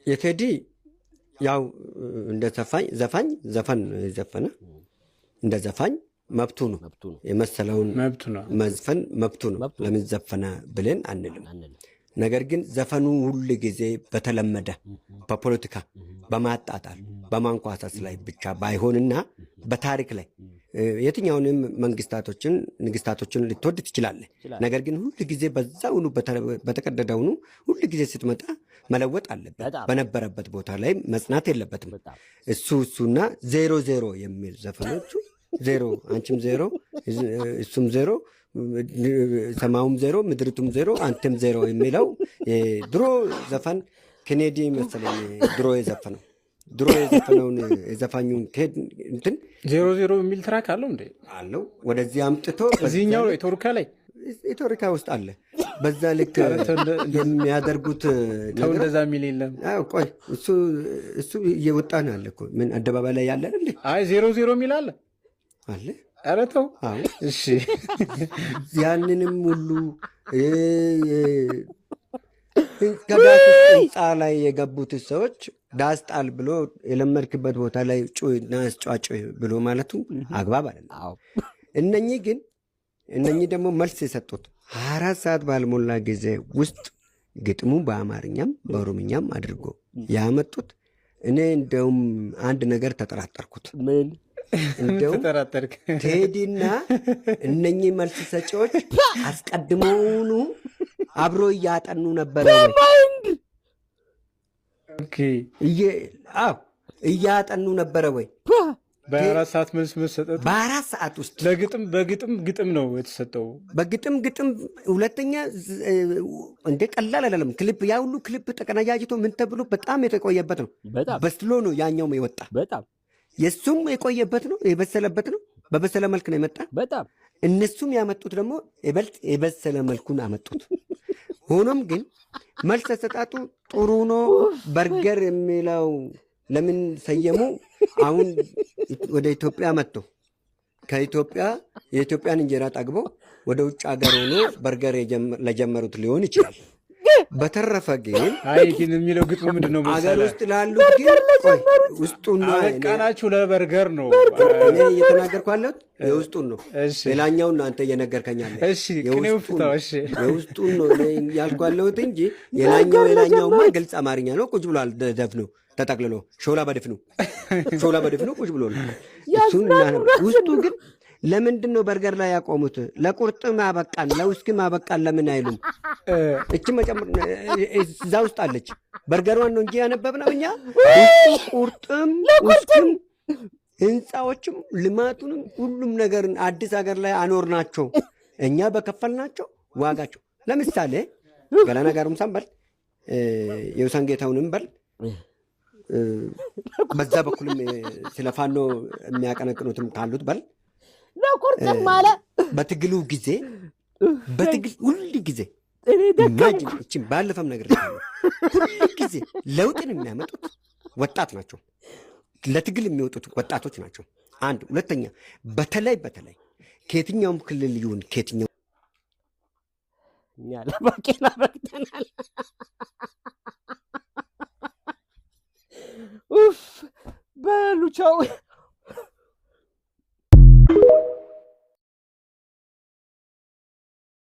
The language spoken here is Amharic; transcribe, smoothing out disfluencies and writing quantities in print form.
የቴዲ ያው እንደ ዘፋኝ ዘፋኝ ዘፈን ነው የዘፈነ፣ እንደ ዘፋኝ መብቱ ነው። መብቱ ነው። የመሰለውን መብቱ ነው። መዝፈን መብቱ ነው። መብቱ ነው። ለምን ዘፈነ ብለን አንልም። አንልም። ነገር ግን ዘፈኑ ሁል ጊዜ በተለመደ በፖለቲካ በማጣጣል በማንኳሰስ ላይ ብቻ ባይሆንና በታሪክ ላይ የትኛውንም መንግስታቶችን ንግስታቶችን ልትወድ ትችላለህ። ትችላለህ። ነገር ግን ሁል ጊዜ በዛውኑ በተቀደደውኑ ሁል ጊዜ ስትመጣ መለወጥ አለበት። በነበረበት ቦታ ላይ መጽናት የለበትም። እሱና ዜሮ ዜሮ የሚል ዘፈኖቹ ዜሮ፣ አንቺም ዜሮ፣ እሱም ዜሮ፣ ሰማዩም ዜሮ፣ ምድሪቱም ዜሮ፣ አንተም ዜሮ የሚለው ድሮ ዘፈን ኬኔዲ መሰለኝ ድሮ የዘፈነውን የዘፋኙን እንትን ዜሮ ዜሮ የሚል track አለው እንዴ? አለው ወደዚህ አምጥቶ እዚህኛው የቶርካ ላይ? ኢትዮሪካ ውስጥ አለ። በዛ ልክ ኧረ ተው የሚያደርጉት ተው ነገር እንደዛ የሚል የለም። አዎ፣ ቆይ እሱ እየወጣ ነው ያለ እኮ፣ ምን አደባባይ ላይ ያለ አይደል? አይ፣ ዜሮ ዜሮ የሚል አለ? አለ። ኧረ ተው። አዎ። እሺ። ያንንም ሁሉ ከዳስ ውስጥ ህንፃ ላይ የገቡት ሰዎች ዳስ ጣል ብሎ የለመድክበት ቦታ ላይ ጩና አስጫጭ ብሎ ማለቱ አግባብ አይደለም። እነኚህ ግን እነኚህ ደግሞ መልስ የሰጡት 24 ሰዓት ባልሞላ ጊዜ ውስጥ ግጥሙ በአማርኛም በኦሮምኛም አድርጎ ያመጡት እኔ እንደውም አንድ ነገር ተጠራጠርኩት። ምን? እንደውም ተጠራጠርክ? ቴዲና እነኚህ መልስ ሰጪዎች አስቀድመውኑ አብሮ እያጠኑ ነበረ ወይ? አዎ፣ እያጠኑ ነበረ ወይ? በ24 ሰዓት መልስ መሰጠቱ? በ4 ሰዓት ውስጥ። ለግጥም በግጥም ግጥም ነው የተሰጠው። በግጥም ግጥም፣ ሁለተኛ እንደ ቀላል አይደለም። ክሊፕ ያ ሁሉ ክሊፕ ተቀነጃጅቶ ምን ተብሎ በጣም የተቆየበት ነው። በስሎ ነው ያኛውም የወጣ። የእሱም የቆየበት ነው፣ የበሰለበት ነው። በበሰለ መልክ ነው የመጣ። እነሱም ያመጡት ደግሞ ይበልጥ የበሰለ መልኩን አመጡት። ሆኖም ግን መልስ አሰጣጡ ጥሩ ነው። በርገር የሚለው ለምን ሰየሙ? አሁን ወደ ኢትዮጵያ መጥቶ ከኢትዮጵያ የኢትዮጵያን እንጀራ ጠግቦ ወደ ውጭ ሀገር ሆኖ በርገር ለጀመሩት ሊሆን ይችላል። በተረፈ ግን አይ፣ ግን የሚለው ግጥሙ ምንድን ነው አገር መሰለህ? ውስጥ ላሉት ግን ቆይ፣ ውስጡን ነው እኔ አበቃናችሁ ለበርገር ነው። እኔ እየተናገርኩ ያለሁት የውስጡን ነው። እሺ። ሌላኛውን አንተ እየነገርከኝ አለ። እሺ፣ ቅኔው ፍታው። እሺ። የውስጡን ነው እኔ ያልኩ ያለሁት እንጂ የላኛውማ ግልጽ አማርኛ ነው። ቁጭ ብሏል ደፍኖ ተጠቅልሎ ሾላ በድፍኑ ሾላ በድፍኑ ቁጭ ብሎ ነው። እሱን እናነብ። ውስጡ ግን ለምንድን ነው በርገር ላይ ያቆሙት? ለቁርጥም አበቃን ለውስኪም አበቃን ለምን አይሉም? እቺ መጨመር እዛ ውስጥ አለች። በርገሯን ነው እንጂ ያነበብነው እኛ ውስጡ ቁርጥም ውስኪም ህንፃዎችም ልማቱንም ሁሉም ነገርን አዲስ ሀገር ላይ አኖርናቸው። እኛ በከፈልናቸው ዋጋቸው። ለምሳሌ ገላና ጋሩምሳን በል፣ የውሳን ጌታውንም በል፣ በዛ በኩልም ስለ ፋኖ የሚያቀነቅኑትም ካሉት በል ለቁርጥም አለ። በትግሉ ጊዜ በትግል ሁል ጊዜ እኔ ደከምኩ። imagine እችን ባለፈም ነገር ሁል ጊዜ ለውጥን የሚያመጡት ወጣት ናቸው። ለትግል የሚወጡት ወጣቶች ናቸው። አንድ ሁለተኛ፣ በተለይ በተለይ ከየትኛውም ክልል ይሁን ከየትኛው እኛ ለባቄላ በቅተናል። ኡፍ በሉ ቻው።